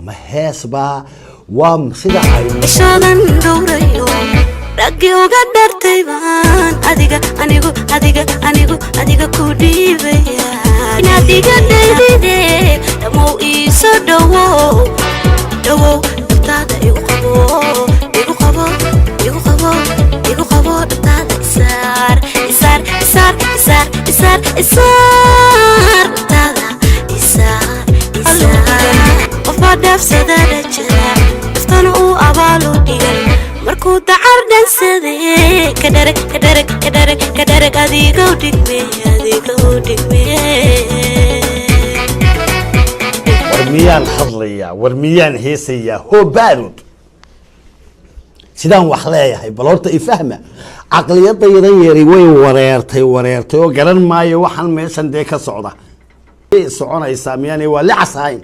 Ma heesbaa? Waa sida ay Ishoodan dhowrayo, raggi uga dhartay baan adiga, anigu, adiga, anigu, adiga ku dhiibaya inaad iga dhaydide. Dhamow, iisoo dhowow, dhowow, dhabtaada igu qabo, igu qabo, igu qabo, igu qabo, dhabtaada isaar, isaar, isaar, isaar, isaar, isaar, dhabtaada isaar, isaar. Qofbaa dhaafsada rajada, naftana uu abaalu dhigan markuu dacar dhansade. Ka dharag, ka dharag, ka dharag, ka dharag, adigow dhigme, adigow dhigme. War miyaan hadlayaa? War miyaan heesayaa? Hoobaarud sidaan wax leeyahay. Bal horta ifahma, caqliyadaydan yari way wareertay, wareertay oo garan maayo waxaan meeshan dee ka socda. Way soconaysaa, miyaanay waa licas ahayn?